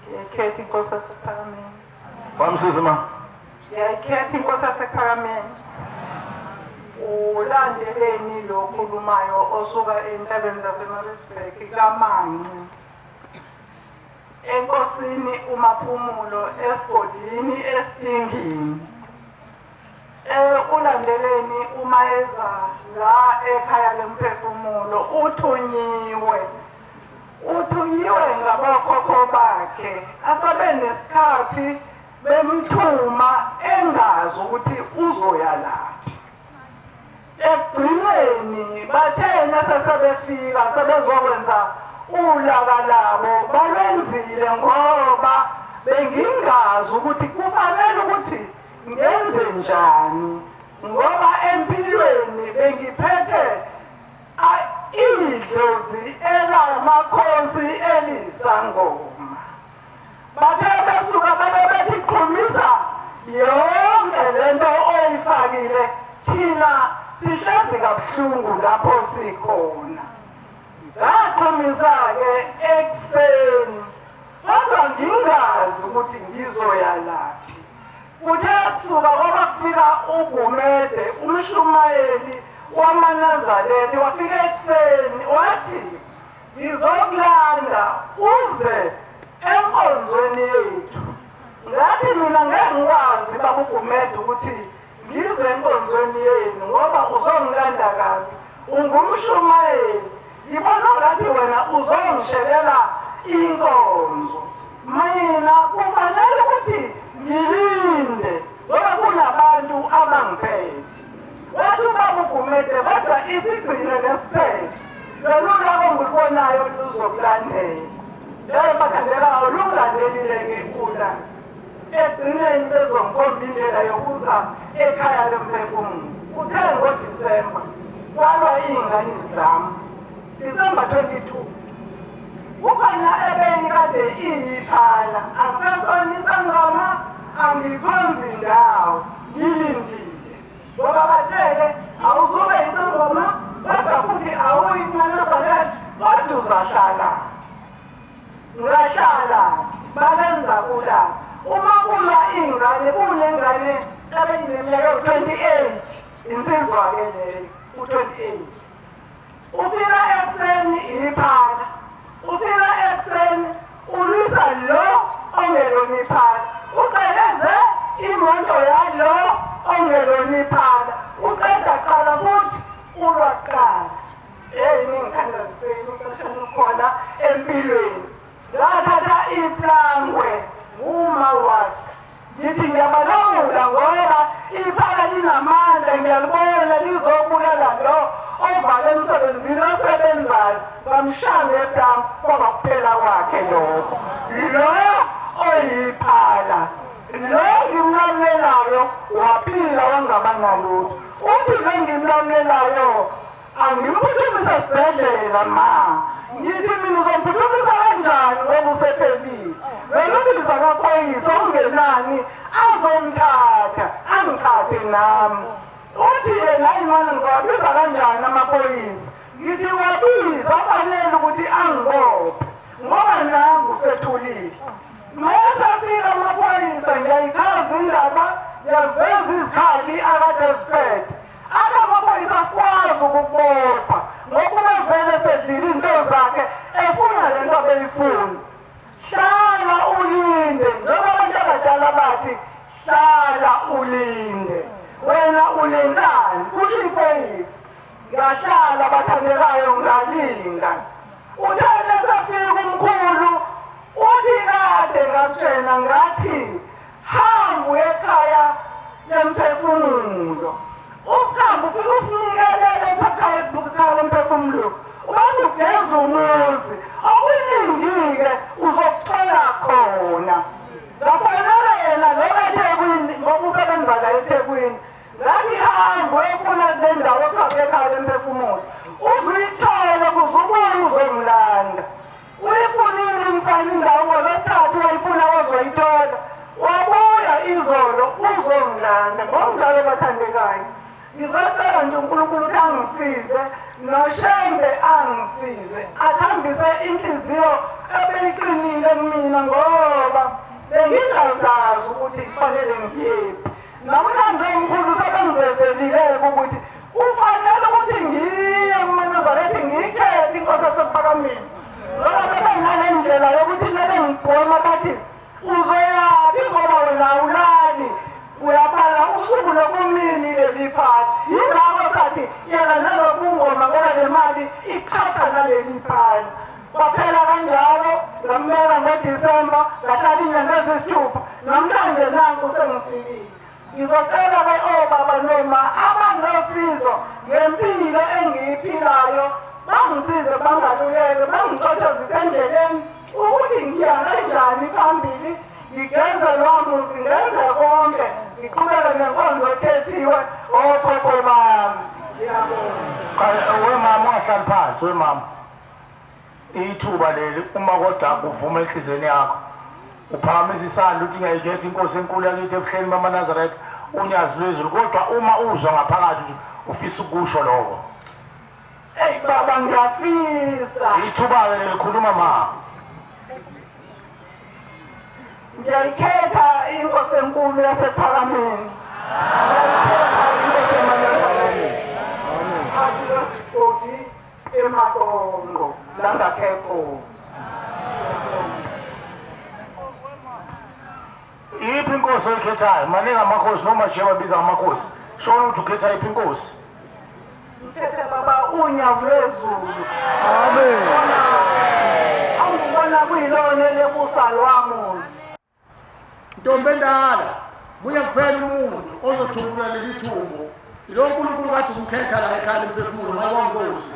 Ngiyayikhetha inkosi yasePhakameni. Wamsiza ma. Ngiyayikhetha inkosi yasePhakameni. Ulandeleni lo khulumayo osuka entabeni zaseMaritzburg kaManci. Enkosini uMaphumulo esigodini eStingini. Eh ulandeleni uma eza la ekhaya lemphefumulo uthunyiwe. Uthunyiwe ngabokhokho bakhe asebenesikhathi bemthuma engazi ukuthi uzoya laphi. Ekugcineni bathena sesebefika sebezokwenza ulaka labo balwenzile ngoba bengingazi ukuthi kufanele ukuthi ngenze njani ngoba empilweni bengiphethe idlozi elamakhosi elisangoma bathe besuka bake bethi qhumisa yonke lento oyifakile thina sihlezi kabuhlungu lapho sikhona ngaqhumisa-ke ekuseni kodwa ngingazi ukuthi ngizoya laphi Kuthe kusuka kwaba kufika uGumede umshumayeli wamaNazaretha wafika ekuseni wathi ngizokulanda uze enkonzweni yethu. Ngathi mina ngeke ngikwazi baba uGumede ukuthi ngize enkonzweni yenu ngoba uzongilanda kabi ungumshumayeli ngibona ngathi wena uzongishelela inkonzo mina kufanele ukuthi ngilinde ngoba kunabantu abangiphethe wathi ubaba ugumede kodwa isigcino nesiphetho lolu lako ngikubonayo luzokulandela leyo bathandekayo lungilandelile-ke ula ekugcineni bezongikhomba indlela yokuza ekhaya lomphefumulo kuthe ngodisemba kwalwa iy'ngane zami Disemba 22 kukhona ebeyikade iyiphala akusasona isangoma angikhonzi ndawo ngilindile ngoba bateke awuzube isangoma kodwa futhi awuyi kumanazareth kodwa uzahlala ngahlala balenza kula uma kulwa ingane kunengane ebeyineminyaka ewu-28 insizwa-ke leyo u-28 ufika ekuseni iphala ufika ekuseni ulwisa lo ongelona iphala uqeleze imoto yalo ongelona iphala uqeda qala futhi ulwa kuqala Hey ningithandaziseni usathane ukhona empilweni. Ngathatha iplangwe nguma wakhe. Ngithi ngiyabalawula ngoba iphala linamandla ngiyalibona lizobulala lo ovale emsebenzini osebenzayo bamshaya ngeplangwe kwaba kuphela kwakhe lokho. Lo oyiphala lo ngimlamulelayo waphila wangaba nalutho. Uthi lo ngimlamulelayo Angimphuthumisa esibhedlela ma. Ngithi mina uzomphuthumisa kanjani ngoba usephelile. Wena ubiza amaphoyisa okungenani azomthatha angithathe nami. Uthi yena hayi mani ngizowabiza kanjani amaphoyisa? Ngithi wabiza afanele ukuthi angibophe ngoba nangu usethulile. Mayesafika amaphoyisa ngiyayichaza indaba ngiyaziveza izikhali akade eziphethe. Athi amaphoyisa asikwazi ukukubopha ngoba ubevele sedlile into zakhe efuna le nto abeyifuna. Hlala ulinde njengoba abantu abadala bathi hlala ulinde. Wena ulindani? Kusho iphoyisa. Ngahlala bathandekayo ngalinda. Uthe esafika umkhulu uthi kade ngakutshena ngathi hamba uye ekhaya lemphefumulo uhambe ufike usinikelele ekhaya lemphefumulo ubathi ugeza umuzi okuningi-ke uzokuthola khona ngafanele yena lo ethekwini ngoba usebenza la ethekwini ngangihamba uyofuna kule ndawo okuthiwa ekhaya lemphefumulo uzuyithole kuze ubuye uzongilanda Uyifunile umfana indawo ngolwesithathu wayifuna wazoyithola. Wabuya izolo uzongilanda ngokunjalo bathandekayo. Ngizocela nje uNkulunkulu ukuthi angisize noShembe angisize athambise inhliziyo ebeyiqinile kumina ngoba Bengingazazi ukuthi kufanele ngiyephi. Namhlanje umkhulu sebengivezelile-ke ukuthi kufanele ukuthi ngiye kuManazaretha ngiyikhethe inkosi yaseKuphakameni. Ngoba bebenginale ndlela yokuthi lebe ngigwema bathi uzoyaphi ngoba wena awulali uyabala usuku nokumini leli phali. Yingakho sathi yeka nalobungoma ngoba le mali iqhatha naleli phali. Kwaphela kanjalo ngambeka ngoDisemba ngahlala inyanga ezisithupha namhlanje nanku sengifikile. Ngizocela ke obaba noma abanosizo ngempilo engiyiphilayo bangisize bangaluleke bangicotshozise endleleni ukuthi ngiya kanjani phambili ngigeze lwamuzi ngenze konke ngiqhubeke nenkonzo ekhethiwe okhokho bami. Ngiyabonga. Wemama ungahlali phansi wemama. Ithuba leli uma kodwa kuvuma enhlizweni yakho uphakamisa isandla uthi ngiyayikhetha inkosi enkulu yakithi ebuhleni bamaNazaretha unyazi lwezulu kodwa uma uzwa ngaphakathi ukuthi ufisa ukusho lokho. Eyi baba ngiyafisa. Ithuba-ke leli khuluma ma. Ngiyayikhetha inkosi enkulu yasePhakameni. Ngiyayikhetha inkosi emaNazaretha. Phasi kwesigodi emaqonqo langakhe khona. Iyiphi inkosi oyikhethayo? Maningi amakhosi noma nje babiza ngamakhosi. Shona ukuthi ukhetha yiphi inkosi. Ngikhethe baba unyazi lwezulu. Amen. Angibona kuyilona elebusa lwamuzi. Ntombi endala, munye kuphela umuntu ozothungulula leli thumbu. Yilo Nkulunkulu kade umkhetha la ekhaya lemphefumulo, mayibonga Nkosi.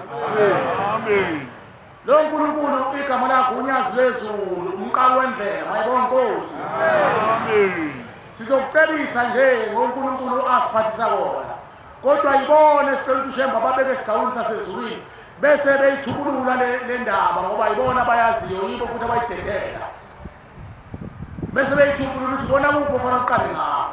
Amen. Lo Nkulunkulu igama lakhe unyazi lwezulu, umqali wendlela, mayibonga Nkosi. Amen. Sizokucebisa nje ngoNkulunkulu asiphathisa kona. Kodwa yibona esicela ukuthi uShembe ababeke esigcawini sasezulwini bese beyithukulula le ndaba ngoba yibona abayaziyo yibo futhi abayidedela. Bese beyithukulula ukuthi bona kuphi ofanele uqale ngawo.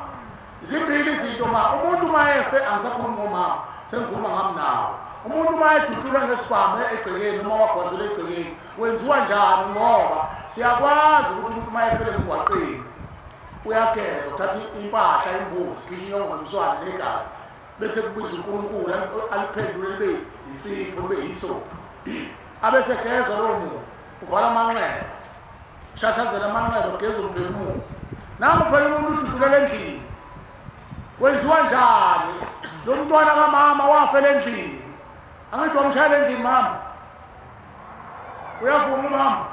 Zimbili izinto ma umuntu uma efe angisakhulumi ngomama sengikhuluma ngami nawe. Umuntu uma edutshulwa ngesibhamu egcekeni noma wagwazelwa egcekeni wenziwa njani ngoba siyakwazi ukuthi umuntu uma efele emgwaqeni uyageza uthatha impahla imbuzi khishwa inyongo nomswane negazi bese kubizwa uNkulunkulu aliphendule libe insipho libe yiso abese gezwa lowo muntu uvala amanxeba shashazela amanxeba ugeza umphefumulo nangu phela umuntu ududulela endlini wenziwa njani lo mntwana kamama wafela endlini angithi wamshayela endlini mama uyavuma umama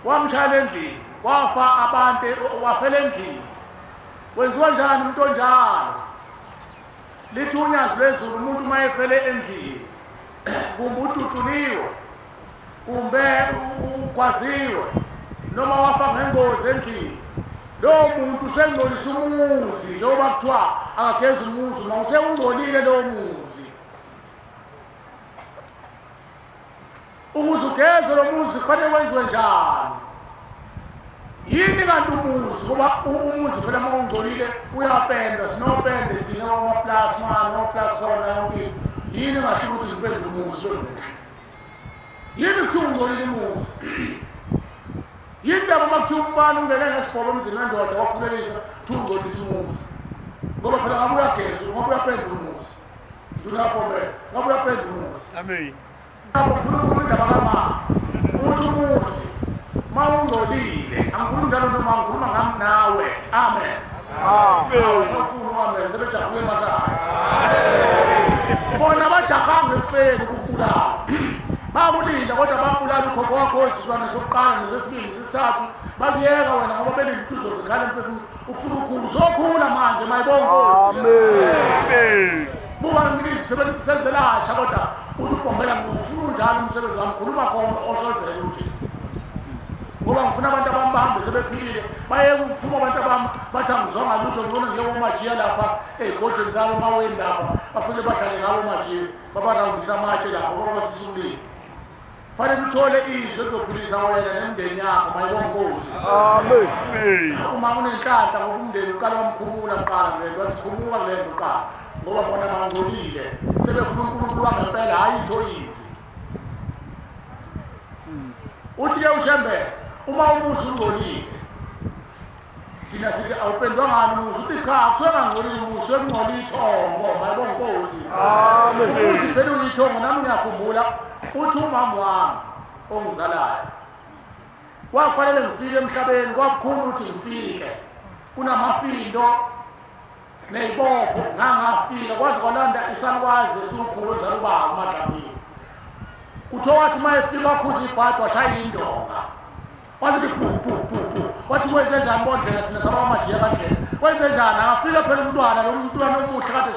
wamshayela endlini wafa abantu wafela endlini wenziwa njani umuntu onjalo lithi unyazi lwezulu umuntu uma efele endlini kumbe udutshuliwe kumbe ugwaziwe noma wafa ngengozi endlini lowo muntu usengcolisa umuzi njengoba kuthiwa akagezi umuzi uma usewungcolile lowo muzi ukuze ugeze lo muzi kufanele wenziwe njani yini kanti umuzi ngoba umuzi phela uma ungcolile uyapendwa sinopende thina omaplasma noplaskhona yonke into yini engasho ukuthi ngipende umuzi ube muhle yini kuthiwa ungcolile umuzi yini ndaba uma kuthiwa umfana ungene ngesibhobo emzini wendoda wakhulelisa kuthiwa ungcolisa umuzi ngoba phela ngabe uyageza ngoba uyapenda umuzi ndulapho be ngabe uyapenda umuzi Amen. Lapho ngifuna ukukhuluma indaba kamama uthi umuzi uma ungcolile angikhulumi njalo noma ngikhuluma ngami nawe amen awusafuni u-amen sebejabule emakhaya bona bajahanga ekufeni ukubulala bakulinda kodwa babulala ukhokho wakho wesizukulwane sokuqala nesesibili nesesithathu bakuyeka wena ngoba belinda ukuthi uzozikhala emphefumulo ufuna ukhulu uzokhula manje mayibonga Nkosi Amen. buka ngilizwi senzelasha kodwa uthi ubhombela ngifuna unjalo umsebenzi wami khuluma khona oshozela nje ngoba ngifuna abantu abami bahambe sebephilile bayeke ukuphuma abantu abami bathi angizwanga lutho ngcono ngiye komajiya lapha ey'godlweni zabo emaweni lapha bafike bahlale ngabo omajiya babarawundisa amatshe lapha ngoba basisa umlilo fanele uthole izwi elizophilisa wena nemindeni yakho mayibonga Nkosi Amen. Amen. uma unenhlanhla ngoba umndeni uqala wamkhumula kuqala kule nto wathi khumuka kule nto kuqala ngoba bona bangcolile sebefuna uNkulunkulu wangempela hhayi ithoyizi uthi-ke uShembe uma umuzi ungcolile Thina sithi awupendwa ngani umuzi, uthi cha kusuke ngangcolile umuzi, suke kungcola ithongo. Mayibonga inkosi. Umuzi phela uyithongo. Nami ngiyakhumbula uthi umama wami ongizalayo kwakufanele ngifike emhlabeni, kwakukhulu ukuthi ngifike kunamafindo ney'bopho, ngangafika kwaze kwalanda isalukwazi esiwukhulu ozala ubaba uMadlamini. Kuthiwa wathi uma efika wakhuza ibhadi washaya indonga, wathi pu pu pu pu, wathi kwenze njani bondlela thina saba amajiya kandlela, kwenze njani? Akafika phela umntwana lo mntwana omuhle kade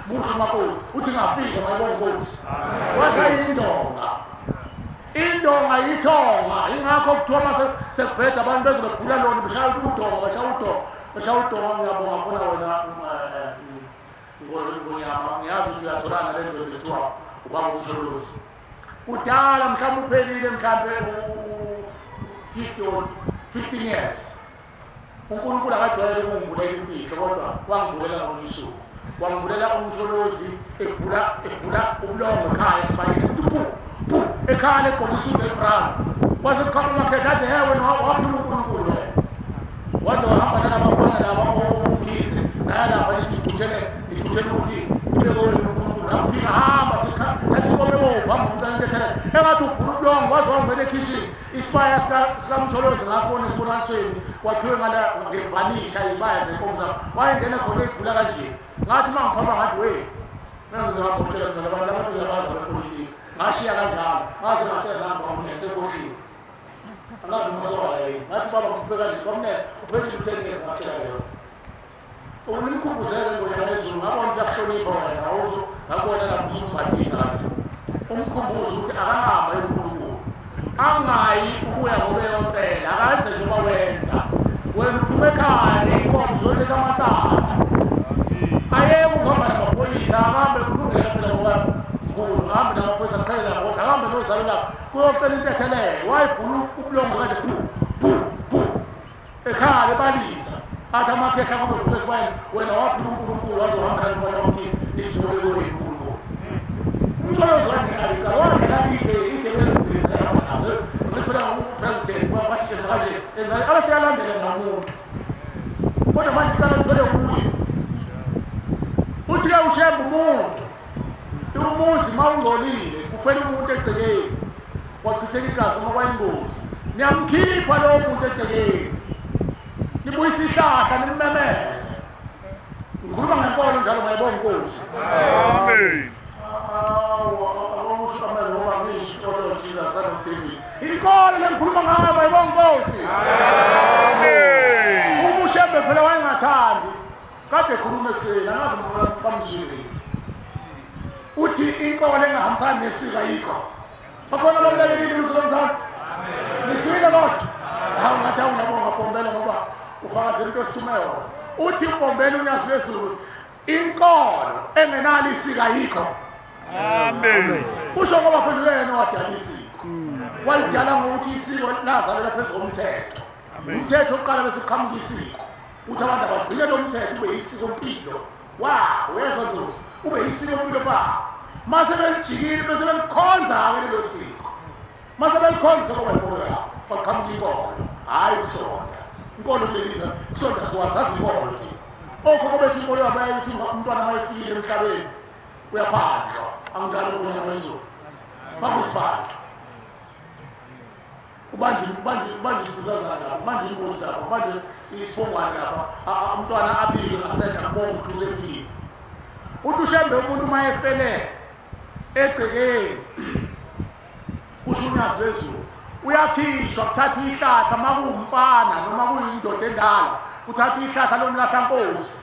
muhle umakoti, uthi ngafika mayibonga inkosi, washaya indonga. Indonga yithonga, ingakho kuthiwa uma sekubheda abantu beze bebhula lona beshaya udonga, beshaya udonga, beshaya udonga. Ngiyabonga khona wena Ngonyama, ngiyazi ukuthi uyatholana le ndoda ekuthiwa ubaba uMsholozi. Kudala mhlawumbe uphelile mhlawumbe u-50 or 15 years. UNkulunkulu akajwayele ukungibulela imfihlo, kodwa wangibulela ngolunye usuku. Wangibulela uMsholozi ebhula ebhula ubulongo ekhaya esibayeni, uthi pu pu ekhaya egqoke isudu ebrown. Kwase kuqhamuka umakhehla athi he wena waphula uNkulunkulu wena. Waze wahamba nalabafana laba oMkhize nayalapha nithi ngithuthele ngithuthele ukuthi ibe kowenu uNkulunkulu. Ngakuphika hamba thatha inkomo ebomvu hamba umcela into ethela engathi ubhula ubulongo waze wangena ekhishini. Isibaya sikaMsholozi ngasibona esibonakalisweni kwakhiwe ngala ngevanisha iy'baya zenkomo zakho, wayengena khona eyibhula kanje. Ngathi uma ngiphapha ngathi we mina ngizohamba ngotshela mina labantu abantu uyabazi abepolitiki. Ngashiya kanjalo ngaze ngatshela nami kwamnene sekhohliwe, angazi noma sowaya yini. Ngathi baba ngiphe kanje kwamnene uphelile u-10 years ngatshela leyo unimkhumbuzele Ngonyama yezulu. Ngabona ukuthi uyakuhlonipha wena, awuzo ngakubona lapho usumbathisa kanje, umkhumbuze ukuthi akahamba enkulunkulu angayi ukuya ngoba eyocela, akayenze njengoba wenza wena uphuma ekhaya ney'nkomo uzothetha amacala, ayeke ukuhamba namaphoyisa, akahambe kulungile phela ngoba mkhulu, ahambe namaphoyisa aqhele nabo, akahambe nozalo lakho kuyocela intethelelo. Wayibhula ubulongo kade phu phu phu ekhaya ebalisa athi amakhehla kube vuka esibayeni, wena waphula uNkulunkulu wazohamba nalomfana wamkhize nijikole kuwe uNkulunkulu. UMsholozi wangena icala wangena ike ike belungisa phela upresident wathi enza kanje enza abaseyalandela namuntu, kodwa manje icala lithole kuye. Uthi-ke uShembe umuntu umuzi uma ungcolile kufela umuntu egcekeni kwachitheka igazi noma kwayingozi, niyamkhipha lowo muntu egcekeni, nibuyisa ihlahla nimmemeze. Ngikhuluma ngenkolo njalo, mayibonga inkosi. Amen. Awusho amen ngoba ngisho oh Jesus son of David. Inkolo lengikhuluma ngayo, mayibonga inkosi. Amen. Uma uShembe phela wayengathandi kade ekhuluma ekuseni, angazi noma bamzwile. Uthi inkolo engahambisani nesiko ayikho. Bakhona abakulalelile umsuka mzansi. Niswile kodwa. Hawu ngathi awungiyabonga Bombela ngoba ufakazela into osithume yona. Uthi uBombela uNyazi lwezulu inkolo engenalo isiko ayikho. Amen. Usho ngoba phela uyena owadala isiko. Walidala ngokuthi isiko lazalelwa phezu komthetho. Umthetho oqala bese kuqhamuka isiko. Uthi abantu abagcine lo mthetho ube yisiko mpilo. Wa, uyezwa Nzuzi, ube yisiko mpilo ba. Mase belijikile bese belikhonza-ke lelo siko. Mase belikhonza sekuba inkolo yabo, kwaqhamuka inkolo, hhayi ukusonta. Inkolo kuleli zwe, kusonta sikwazi, sazi inkolo thina. Okhokho bethu inkolo yabo yayithi umntwana uma efikile emhlabeni uyaphandlwa, anginjalo kunyaka wezulu. Faka isiphandla. Ubanjwe ubanjwe ubanjwe isifusazana lapha, ubanjwe inkosi lapha, ubanjwe isiphongwane lapha, umntwana abike ngasentla kubonga ukuthi usefikile. Uthi uShembe umuntu uma efele egcekeni kusho uNyazi lwezulu uyakhishwa kuthathwa ihlahla uma kuwumfana noma kuyindoda endala kuthathwa ihlahla lomlahlankosi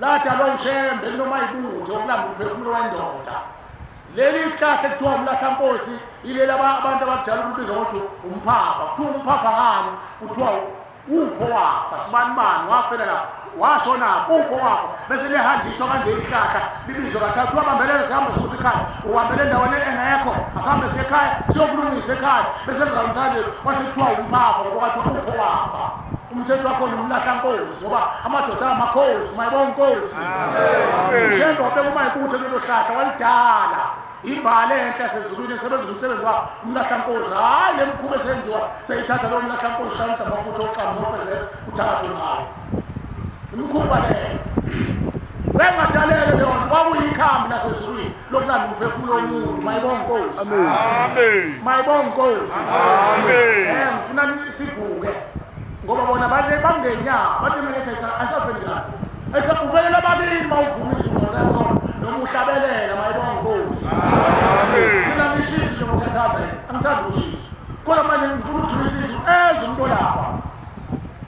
ladalwa uShembe noma ibutho okulamba umphefumulo wendoda. Leli hlahla ekuthiwa umlahlankosi yileli abantu abakujala ukubiza ngokuthi umphafa. Kuthiwa umphafa ngani? Kuthiwa upho wafa sibani bani wafela la washona upho wafa, bese lihanjiswa kanje ihlahla libizwe kathathu. Kuthiwa bambelela sihambe sikuthi ekhaya, uhambele endaweni engekho, asihambe siye ekhaya siyokulungisa ekhaya, bese lirawunisanje kwase kuthiwa umphafa ngoba kwathiwa upho wafa. Umthetho wakhona umlahlankosi ngoba amadoda amakhosi, mayibonga inkosi. UShembe wabeka umayibutho kulelo hlahla walidala. Imbali enhle yasezulwini esebenza umsebenzi wayo umlahlankosi. Hhayi le mkhuba esenziwa seyithatha lowo mlahlankosi uhlala amafutha oxamu nofezela uthakathwe ngayo. Imikhuba leyo. Bengadalele leyo nto kwakuyikhambi lasezulwini lokulanda umphefumulo womuntu. Mayibonge Nkosi. Amen. Mayibonge Nkosi. Amen. Eh ngifuna sivuke ngoba bona bathi bangenyama bathi mina ngithi ayisaveli kahle. Ayisakuvela ababili mawuvuma izinto zaso noma uhlabelela mayibonge Nkosi. Amen. Mina ngishiso nje ngokuthanda angithandi ukushiso. Kodwa manje ngifuna ukudlulisa izwi ezwe umuntu olapha.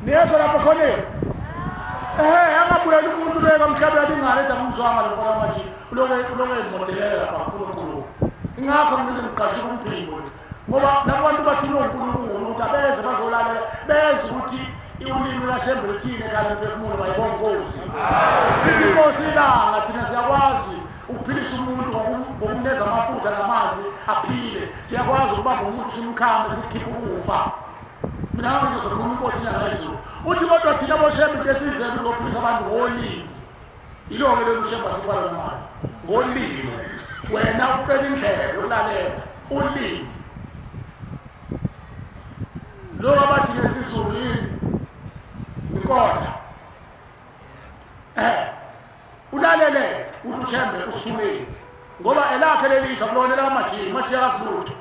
Niyezwa lapho khoneni? Ehhe, angabuyeli umuntu beka mhlawumbe yabingane ethi angimzwanga lo mfana manje uloke uloke emodelela lapha ngifuna ukukhuluma. Ingakho ngize ngiqashuke umphimbo nje. Ngoba labo bantu bathunywe uNkulunkulu ukuthi abeze bazolalela bezwe ukuthi ulimi lukaShembe luthini ekhaya lomphefumulo bayibonga inkosi. Ithi inkosi ilanga thina siyakwazi ukuphilisa umuntu ngokumneza amafutha namanzi aphile. Siyakwazi ukubamba umuntu simkhame sikhiphe ukufa. Mina ngizokhuluma inkosi inyanga yezulu. Uthi kodwa thina boShembe into esizele ukuzophilisa abantu ngolimi. Yilo-ke lolu Shembe asibala manje. Ngolimi. Wena ucela indlebe yokulalela ulimi. Lo abathi ngesiZulu yini? Inkotha. Eh. Ulalele uthi uShembe usithumile. Ngoba elakhe lelizwe kulona elamajini, majini akasilutho.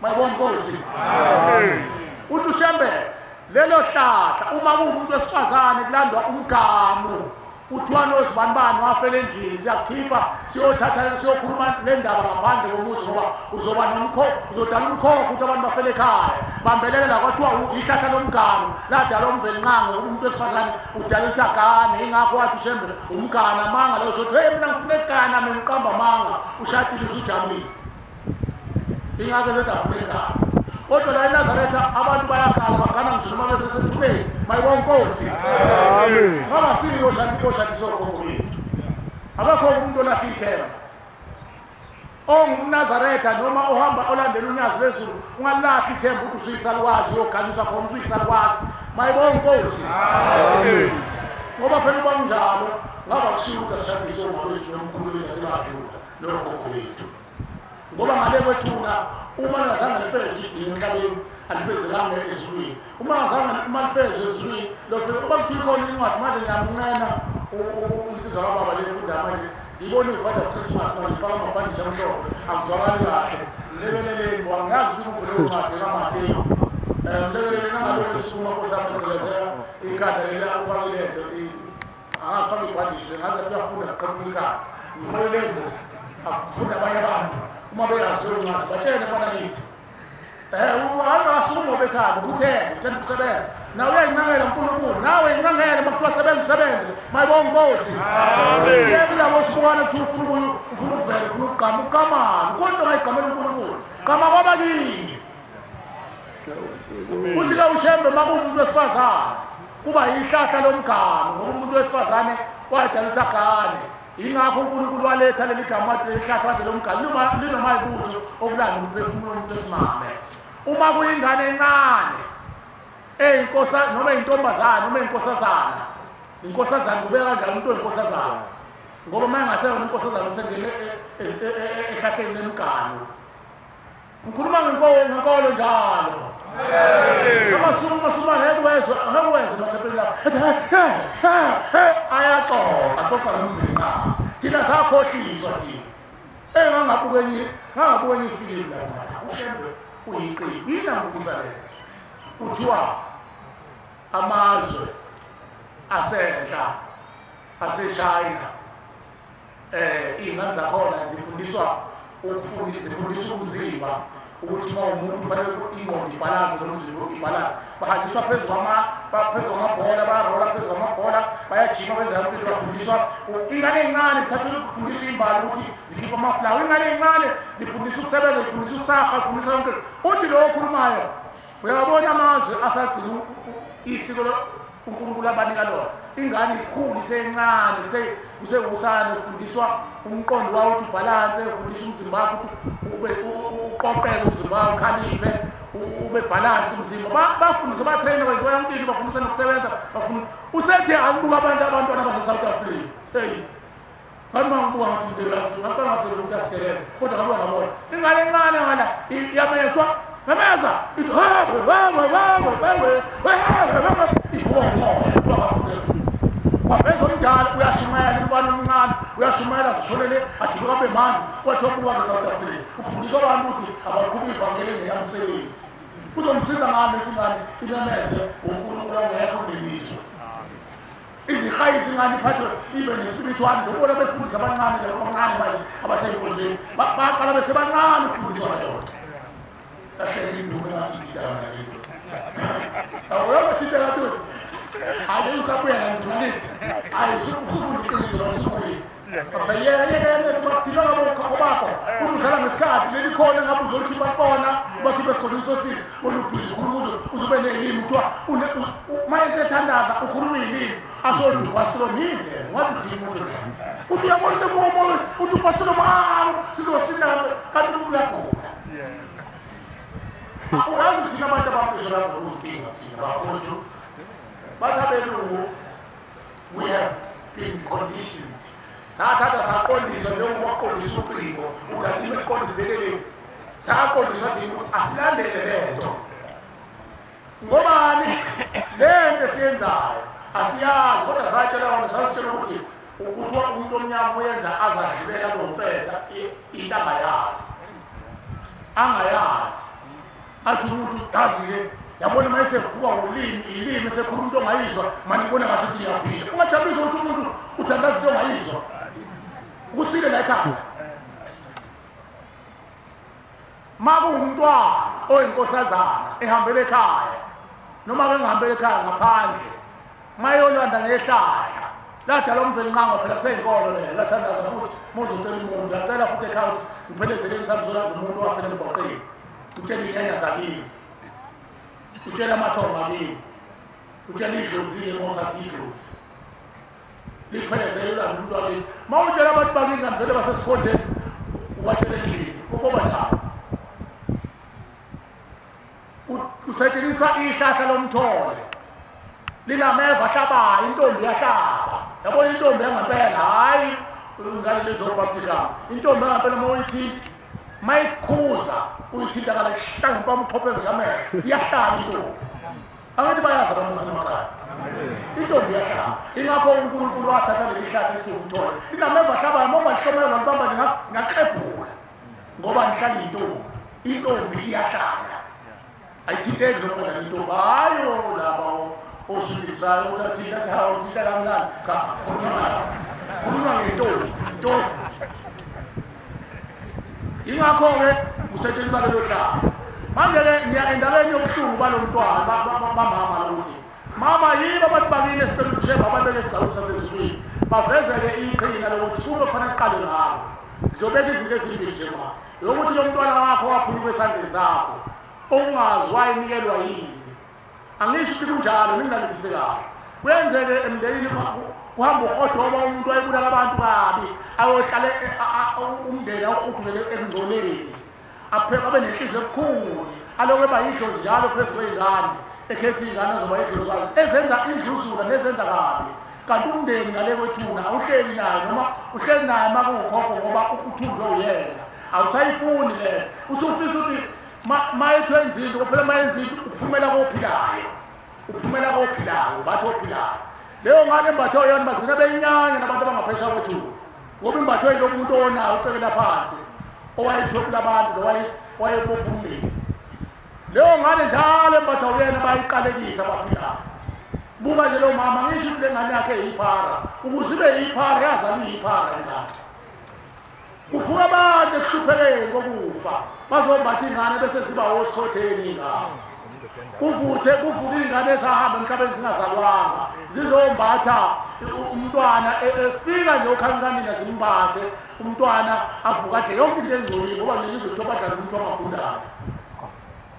Mayibonga inkosi. Amen. Uthi uShembe lelo hlahla uma kuwumuntu wesifazane kulandwa umgamu kuthiwa nozibanibani wafela endlini siyakukhipha siyothatha siyokhuluma le ndaba ngaphandle komuzi ngoba uzoba nomkho uzodala umkhokho ukuthi abantu bafele ekhaya bambelela la kwathiwa ihlahla lomganu ladala umvelinqangi ngoba umuntu wesifazane udala ukuthi agane ingakho wathi uShembe umgana amanga leyo shothi hey mina ngifuna ekugana mina uqamba amanga ushadile usujabulile ingakho esethi afuna igama kodwa la eNazaretha abantu bayakhala bagana ngisho noma besesethubeni mayibonga inkosi Amen. ngabasiki oshadisa ogogo bethu akekho umuntu olahla ithemba ongumnazaretha noma ohamba olandela unyazi lwezulu ungalahli ithemba ukuthi usuyisalukwazi uyoganiswa khona usuyisalukwazi mayibonga inkosi Amen. ngoba phela uba kunjalo ngaba kushiwo ukuthi asishadise omama bethu nomkhulu wethu asebadlula nogogo bethu ngoba ngale kwethuna uma lingazange lifezwe idini emhlabeni alifezekanga ezulwini uma ngazange uma lifezwe ezulwini lofika uba kuthiwa ikhona incwadi manje ngiyamunqena insizwa kababa le funda manje ngibona ivada Christmas manje ifaka amabhandishi amhlophe akuzwakali kahle mlekeleleni ngoba ngiyazi ukuthi ubhule incwadi kaMateyu um mlekeleleni angalokhu esukuma nkosi yami egqilazela ikhanda leli akufake lento angafaka ibhandishi ngaze athi uyafunda kuqhamuka ikhanda ngikholeleni akufunda abanye abantu uma beyazi leyo ncwadi batshele mfana kithi um angasukuma obethanda ukhuthele uthanda ukusebenza nawe uyayincangela uNkulunkulu nawe incangele uma kuthiwa sebenza usebenze mayibonga inkosi siye kulabo sibukane kuthiwa ufuna ufuna ukuvela ufuna ukugqama uqamani ukhona into ongayigqamela uNkulunkulu qama kwabakini uthi ke uShembe uma kuwumuntu wesifazane kuba yihlahla lomgano ngoba umuntu wesifazane wadala ukuthi agane yingakho uNkulunkulu waletha leli gama wathi leli hlahla wathi lomgano linoma yibutho okulanda umphefumulo womuntu wesimame uma kuyingane encane eyinkosa noma intombazane noma inkosazana inkosazana kubeka kanjani umuntu oyinkosazana ngoba uma engaseyona inkosazana usengene ehlahleni lemgano Ngikhuluma ngenkolo ngenkolo njalo. Amasukuma sukuma ngeke wezwe ngeke wezwe emathempelini lapho. Ethi he he he ayaxoxa xoxa nomndeni qha. Thina sakhohliswa thina. Engangabuka enye ngangabuka enye ifilimu la ngathi uShembe uyiqili. Yini angibukisa le? Kuthiwa amazwe asenhla aseChina eh iy'ngane zakhona zifundiswa ukufunda zifundiswa umzimba ukuthi uma umuntu kufanele ingqondo ibhalanse nomzimba ibhalanse bahanjiswa phezu phezu kwamabhola bayarola phezu kwamabhola bayajima benza yonke into bafundiswa ingane ey'ncane zithatha ukufundiswa imbali ukuthi zikhiphe amaflawa ingane ey'ncane zifundiswa ukusebenza zifundiswa ukusaha zifundiswa yonke uthi lo okhulumayo uyabona amazwe asagcina isiko uNkulunkulu abanika lona ingane ikhulu isencane kusewusane ufundiswa umqondo wawo ukuthi ubhalanse ufundiswa umzimba wakho ube uqoqeke umzimba wakho ukhaliphe ube balance umzimba bafundiswa batraina kwenziwa yonke into bafundiswa nokusebenza bafuna usethi angibuka abantu abantwana base-South Africa hey. Ngathi uma ngibuka ngathi mntu ngaqala ngathi lo muntu uyasidelela, kodwa ngabuka ngabona ingane encane ngala iyamethwa memeza ithi wewe wewe wewe wewe wewe wewe ivuka ngomoya kuthiwa bafundele waveza omdala uyashumayela umntwana omncane uyashumayela zishonele ajuluka abe manzi kwathiwa buka ke-South Africa ufundiswa abantu ukuthi abaqhuba ivangeli ngeyamsebenzi kuzomsiza ngani ukuthi ingane imemeze uNkulunkulu angekho kulelizwe. Izihayi zingane iphathwe ibe nespiritual ndobona befundisa abancane labo abancane manje abaseyinkonzweni baqala besebancane ukufundiswa leyo nto. Kahle induku engathi ithintana nalento. Awuyabathintela ntoni? Hayi usabuya ngithi. Hayi usufunda iqiniso la usubuye. Yeka yeka yeka bakudinga ngabo bakho. Udlala ngesikhathi leli khona ngabe uzothi bakubona bakhiphe esigodini sosizi wena ubhizi ukhuluma uze uzube nelimi kuthiwa uma esethandaza ukhuluma iy'limi asho upastor yini wathi uthini umuntu uthi uyabona sekuwomoya uthi upastor mama sizosinda kanti umuntu uyagula. Uyazi thina abantu ababizwa lapho kuyinkinga thina bafowethu bathi abelungu we have been conditioned sathatha saqondiswa njengoba waqondisa ucingo ukuthi alime qonde ibeleleni saqondiswa thina ukuthi asilandele lento ngobani lento esiyenzayo asiyazi kodwa satshela wona sasitshela ukuthi kuthiwa umuntu omnyama uyenza azadlulela kulompetha into angayazi angayazi athi umuntu yazi-ke yabona uma esevuka ngolimi ilimi esekhuluma into ongayizwa mani ngibona ngathi uthi ngiyaphila ungajabulisa ukuthi umuntu uthandaza into ongayizwa kusile la ekhaya ma kuwumntwana oyinkosazana ehambele ekhaya noma ke ngihambele ekhaya ngaphandle mayolanda ngehlahla ladala umvelinqango phela kuseyinkolo leyo lathandaza futhi uma uzocela umuntu uyacela futhi ekhaya ukuthi ngiphelezeleni sami zolanda umuntu owafela emgwaqeni utshela iy'nyanya zakini utshela amathongo akini utshela idlozi-ke uma usathi idlozi liphelezele ulanda umuntu wakini uma utshela abantu bakini kanti vele basesikhonjeni ubatshela endlini uboba njani kusetshenziswa ihlahla lomthole linameva ahlabayo intombi yahlaba yabona intombi yangempela hhayi ingane lezobabhika intombi yangempela uma uyithinta mayikhuza uyithinta kala kuhlanga impama uxhophe nje amehlo iyahlaba intombi angithi bayazi abantu basemakhaya intombi iyahlaba ingakho uNkulunkulu wathatha leli hlathi ethi umthole linameva ahlabayo uma ungalihlomela walibamba lingaxebhula ngoba nihlala intombi intombi iyahlala ayithinteki noma kanjani intombi hayo laba osudisayo ukuthi athinta athi hawu uthinta kamnandi cha khuluma khuluma ngentombi intombi ingakho-ke kusetshenziswa lelo hlaba manje-ke ngiya endabeni yobuhlungu balo mntwana bamama lokuthi mama yibo abantu bakini esicela ukuthi ushembe ababeke esigcawini sasezulwini bavezeke iqhina lokuthi kube kufanele kuqale ngalo ngizobeka izinto ezimbili nje ma yokuthi lo mntwana wakho waphuma esandleni sakho okungazi wayenikelwa yini angisho ukuthi kunjalo ningilalisise kahle kuyenzeke emndenini kuhamba uhodoba umuntu wayebulala abantu kabi ayohlale umndeni awuhudulele ekungcoleni apheke abe nenhliziyo ebukhuni alokhu eba yidlozi njalo phezu kwey'ngane ekhetha iy'ngane azoba yidlozi kabi ezenza indluzula nezenza kabi kanti umndeni ngale kwethuna awuhleli naye noma uhleli naye uma kuwukhokho ngoba uthunjwe uyena awusayifuni leyo usufisa ukuthi ma ethu enza into kuphela ma enza into uphumela kophilayo uphumela kophilayo bathi ophilayo leyo ngane embathwe yona bagcina beyinyanya nabantu abangaphesha kwethuna ngoba imbathwe yilo muntu owonayo ucekela phansi owayethwebula abantu wayebopha umndeni leyo ngane njalo embathwa uyena bayiqalekisa abaphilayo buka nje lo mama ngisho ukuthi le ngane yakhe iyiphara ukuze ibe yiphara yazalwa iyiphara ingane kuvuka abantu ekuhluphekeni kokufa bazombatha ingane bese ziba osikhotheni ingane kuvuthe kuvuka iy'ngane ezahamba emhlabeni zingazalwanga zizombatha umntwana efika nje okhankanina zimbathe umntwana avuka adle yonke into engcolile ngoba ngeke izothiwa badlala umuntu ongagundayo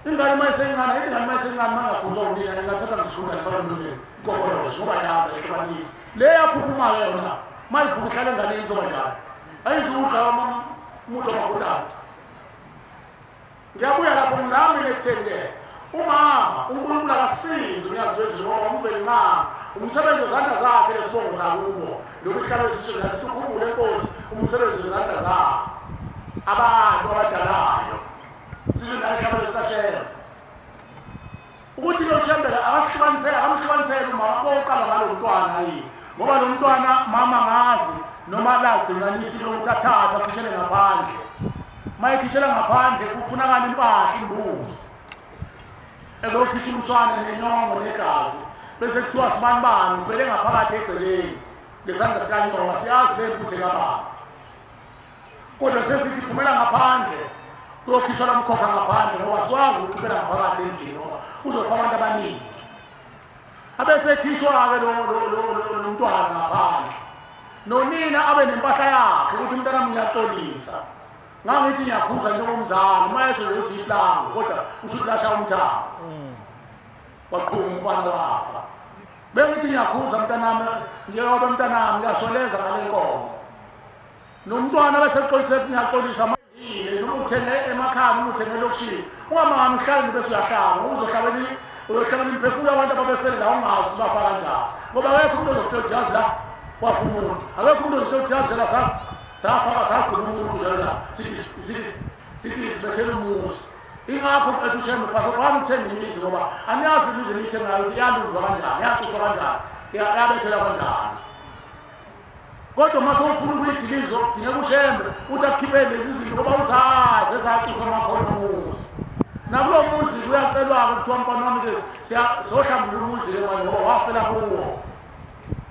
ingane uma isencane ayithi ingane uma isencane uma ingakhuzwa unina ingathatha ngisho ingane ifake emlonyeni ikokoloshe ngoba yazi ayihlukanisi le yaphuphumayo yona uma ivuka ihlala enganeni izoba njalo ayizudla umuthi ongagundayo Ngiyabuya lapho ngilami ekutheni ke umama uNkulunkulu akasizi unyazi lwezulu ngoba umvelinqangi. Umsebenzi wezandla zakhe lesibongo sakubo. Lokhu ihlalo esisho la sithi ukhumbule Nkosi umsebenzi wezandla zakho. Abantu abadalayo. Sisho la ihlalo lesashela. Ukuthi lo Shembe akasihlukanisele akamhlukanisele umama koqala ngalo mntwana yini. Ngoba lo mntwana mama ngazi noma lagcina lisiko lokuthi athathwe akhishele ngaphandle. Uma ekhishela ngaphandle kufunakala impahla imbuzi. Ezokhishwa umswane nenyongo negazi. Bese kuthiwa sibanibani uvele ngaphakathi egcekeni ngesandla sikanyonga siyazi le mputhe kababa. Kodwa sesithi phumela ngaphandle kuyokhishwa lo mkhokha ngaphandle ngoba siwazi ukukhiphela ngaphakathi endlini ngoba kuzofa abantu abaningi. Abesekhishwa-ke lo mntwana ngaphandle. Nonina abe nempahla yakhe ukuthi umntanami ngiyaxolisa. Ngangithi ngiyakhuza njengomzali uma esho nje ukuthi iplango kodwa usho ukuthi lasha umthambo. Waqhuma umfana wafa. Bengithi ngiyakhuza mntanami njengoba mntanami ngiyasholeza ngale nkomo. Nomntwana bese xolisa ngiyaxolisa manje noma uthenge emakhaya noma uthenge elokishini. Ungamani uhlale nje bese uyahlaba uzohlabela uyohlabela imiphefumulo yabantu ababefele la ungazi ukuthi bafa kanjani. Ngoba akekho umuntu ozokutshela ukuthi yazi la wafa umuntu. Akekho umuntu ozokutshela ukuthi yazi la safaka sagqiba umuntu njalo la sithi sithi sithi sibethela umuzi. Ingakho ethi uShembe phasa kwami ukuthenga imizi ngoba aniyazi imizi eniyithengayo ukuthi iyalunjwa kanjani, iyacushwa kanjani, iyabethelwa kanjani. Kodwa uma sewufuna ukuyidiliza udingeka uShembe ukuthi akukhiphele lezi zinto ngoba uzazi ezacushwa amakhono omuzi. Nakulo muzi kuyacelwa-ke kuthiwa mfana wami-ke siyohlambulula umuzi-ke manje ngoba wafela kuwo.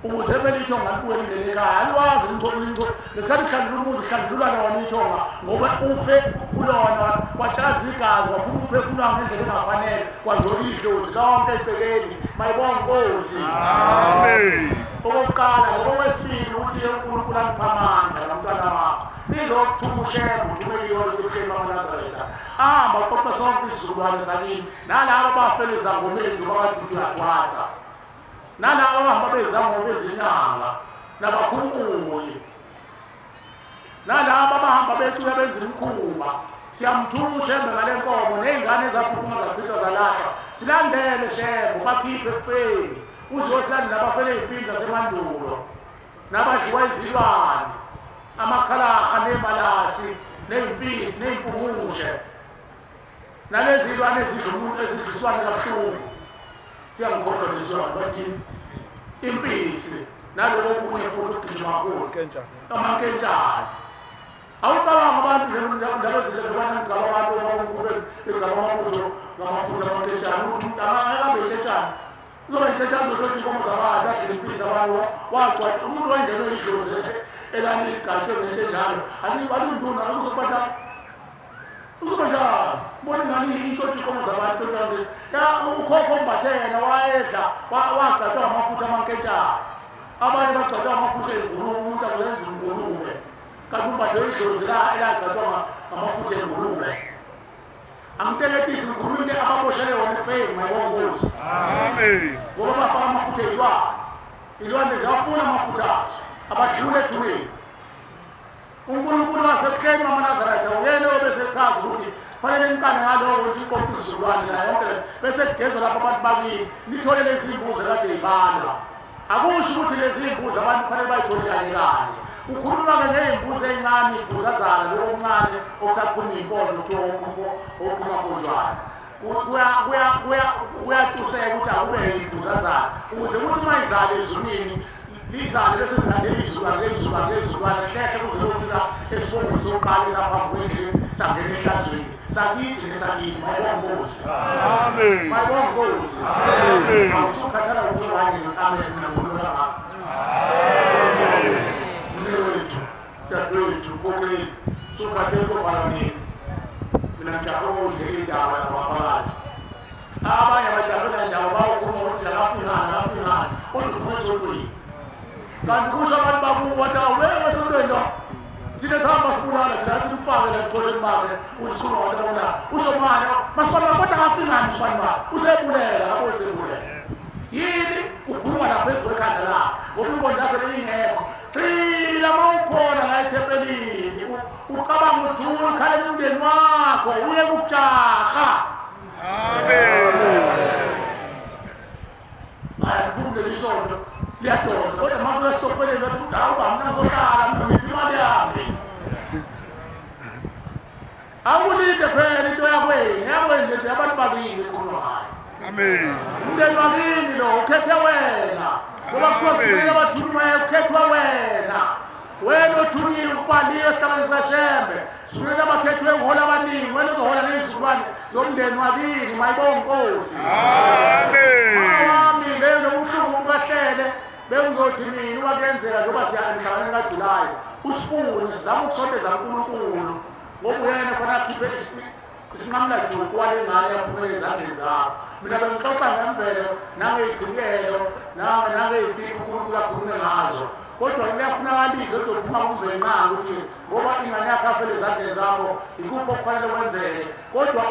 Ukuze phela ithonga libuye lingene ekhaya aliwazi ngesikhathi kuhlanjulula umuzi kuhlanjululwa lona ithonga ngoba ufe kulona kwatshaza igazi waphuma umphefumulo ngendlela engafanele kwangcola idlozi lonke egcekeni mayibonga inkosi. Amen. Okokuqala ngokwesibili ukuthi uNkulunkulu anipha amandla nomntwana wakho nizokuthuma uShembe uthumekile wakithi ebuhleni bamaNazaretha ahamba uqoqa sonke isizukulwane sakini nalabo abafela izangomeni njengoba bathi ukuthi uyathwasa nalabo abahamba bezangoma bezinyanga nabakhunkuli nalabo abahamba becula benza imikhuba siyamthuma uShembe ngale nkomo ney'ngane ezaphuphuma zachithwa zalahlwa silandele Shembe ubakhiphe ekufeni uzosilandela abafele ey'mpini zasemandulo nabadliwa izilwane amakhalaha ney'malasi ney'mpisi ney'mpungushe nalezi zilwane ezidla umuntu ezidla isilwane kabuhlungu siyangikhohlwa lezilwane bathi impisi naloko okunye futhi okugijima kakhulu amankentshane awucabanga abantu ndaba ezinhle njengoba ngigcaba abantu obabomkhulu begcaba amabutho ngamafutha amankentshane ukuthi umuntu akahambe inkentshane uzoba inkentshane uzothatha inkomo zabantu adle impisi abantu wagcwatha umuntu wayengenwe idlozi elaligcatshwe ngento enjalo alinduna akuzobatha uzoba njani bona ingane intshontsha inkomo zabantu kanje ya ukhokho ombathe yena wayedla wagcatshwa ngamafutha amankentshane abanye bagcatshwa ngamafutha ezingulube umuntu akuzenza ingulube kanti umbathe idlozi la elagcatshwa ngamafutha engulube angiteketisi ngikhuluma into ababoshele yona ekufeni mayibongozi Amen. ngoba bafaka amafutha eyilwane ilwane ziyafuna amafutha azo abadlule ethuneni uNkulunkulu wasebuhleni bamaNazaretha uyena obesechaza ukuthi fanele niqale ngaloko ukuthi iqoqe isizukulwane nayo yonke le bese kugezwa lapho abantu bakini nithole lezi mbuzi kade ibalwa akusho ukuthi lezi mbuzi abantu kufanele bayithole kanye kanye kukhulunywa-ke ngey'mbuzi ey'ncane iy'mbuzazana lokho okuncane okusaphuma iy'mpondo kuthiwa okuphuma mponjwana kuyatuseka ukuthi akube yimbuzazana ukuze kuthi uma izale ezulwini lizale bese zilandela izizukulwane ngezizukulwane ngezizukulwane kuhlehle kuze kuyofika esibongweni sokuqala esaphambi kwendleleni sangena ehlazweni sakithi nesakini mayibonga inkosi Amen. mayibonga inkosi Amen. awusukhathala ukuthi wanye amen mina ngolula kangaka mne wethu dadewethu mkhokheli sukhathele kovala nini mina ngijahe ukudlela indaba yabaphakathi abanye abajahela indaba bawukhuluma ukuthi akafungani akafungani kodwa uphuma esontweni kanti kusho abantu bakubo bathi awubeke esontweni lo thina sihamba sibulala thina simfake la ebuchosheni bakhe ukuthi sikhuluma ngabantu ababulala usho manje masibani kodwa akafingani usibani bakhe usebulela ngabo usebulela yini kukhuluma la phezu kwekhanda lakhe ngoba inqondo yakhe beyingekho gxila uma ukhona la ethempelini ucabanga ujule ukhalela umndeni wakho uye kukujaha Amen. Aliphumi leli sonto liyadonsa kodwa uma kuya esitokfeleni bathi hawu ba mina ngizohlala mina ngiphi imali yami. Awulinde phela into yakwenu, yakwenu lento yabantu bakini ekhulunywa ngayo. Amen. Umndeni wakini lo ukhethe wena. Ngoba kuthiwa sifuneka abathunyiweyo kukhethwa wena. Wena othunyiwe ubhaliwe esihlabani sikaShembe. Sifuneka abakhethwe uhola abaningi, wena uzohola nezizukulwane zomndeni wakini, mayibonge Nkosi. Amen. Wami leyo nobuhlungu bukahlele bengizothi mina uba kuyenzeka njengoba siya emhlanganweni kaJulayi usifune sizame ukusondeza uNkulunkulu ngoba uyena khona akhiphe isinqamula juqu wale ngane yaphumela ezandleni zakho. Mina bengixoxa ngemvelo nangey'chibiyelo nangey'nsipho uNkulunkulu akhulume ngazo, kodwa kuyafunakaliswa ezophuma kumvelinqangi ukuthi ngoba ingane yakho afele ezandleni zakho ikuphi okufanele kwenzeke. Kodwa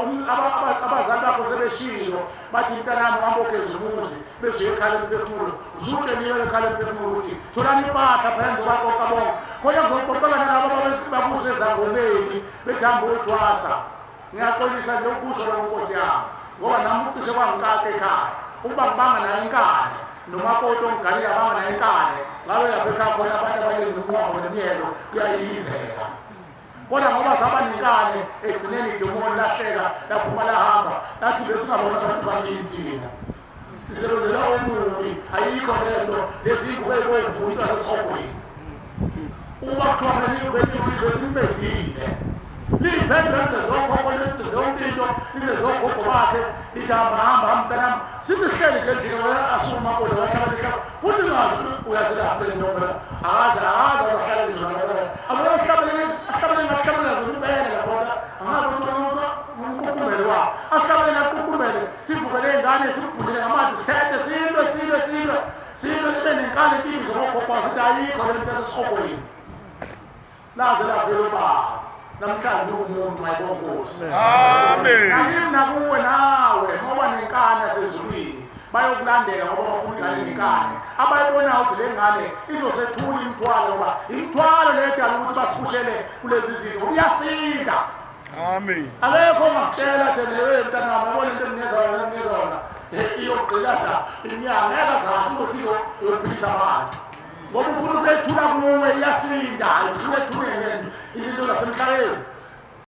abazali bakho sebeshilo bathi mntanami uhamba ogeza umuzi bese uye ekhala emphefumulo, usutsheliwe ekhala emphefumulo ukuthi tholani impahla phela nizobaqoqa bonke khona kuzoqoqeka nalabo bakusezangomeni bethi hamba uyothwasa. Ngiyaxolisa nje ukusho lokho Nkosi yami ngoba nami ucishe kwangikaka ekhaya ukuba ngibanga nayo inkani nomakoti ongiganile abanga nayo inkani ngabe lapha ekhaya khona abantu abaningi umnqwabo nemiyelo kuyayizeka. Kodwa ngoba saba nenkani egcineni idemoni lahleka laphuma lahamba lathi besingabona abantu bakini thina sisebenzela omubi ayikho lento lezi ngubo ey'bomvu into yasesihogweni. Uma kuthiwa besimbedile liyiphendula lize zokhokho lize yonke into lize zogogo bakhe lithi hamba hamba hamba mntanami sithi sihleli nje endlini wena asuke umakoti wahlaba lihlaba futhi ngazi uyazelaphi le nto phela akaze akaze azahlale nje abona sihlabelele asihlabelele ngakuhlabelela zona impela lapho angazi ukuthi umququmele wakho asihlabelele aququmele sivukele iy'ngane simbhulele ngamanzi sithethe silwe silwe silwe silwe sibe nenkani impilo zogogo sithi ayikho le nto yasesihogweni laze lavela ubaba namhlanje umuntu mayibonkosi. Amen. Nakimi nakuwe nawe ngoba nenkani yasezulwini bayokulandela ngoba bafuna ingane nenkani abayibonayo ukuthi le ngane izosethula imithwalo ngoba imithwalo le edala ukuthi basiphushele kulezi zinto ngoba iyasinda. Amen. Akekho ongakutshela thena hey mntanami yabona into engineza yona engineza yona iyogqilaza iminyaka ngeke azazi ukuthi iyophilisa abantu ngoba ufuna ukuyethula kuwe iyasinda ifuna ethuleni izinto zasemhlabeni.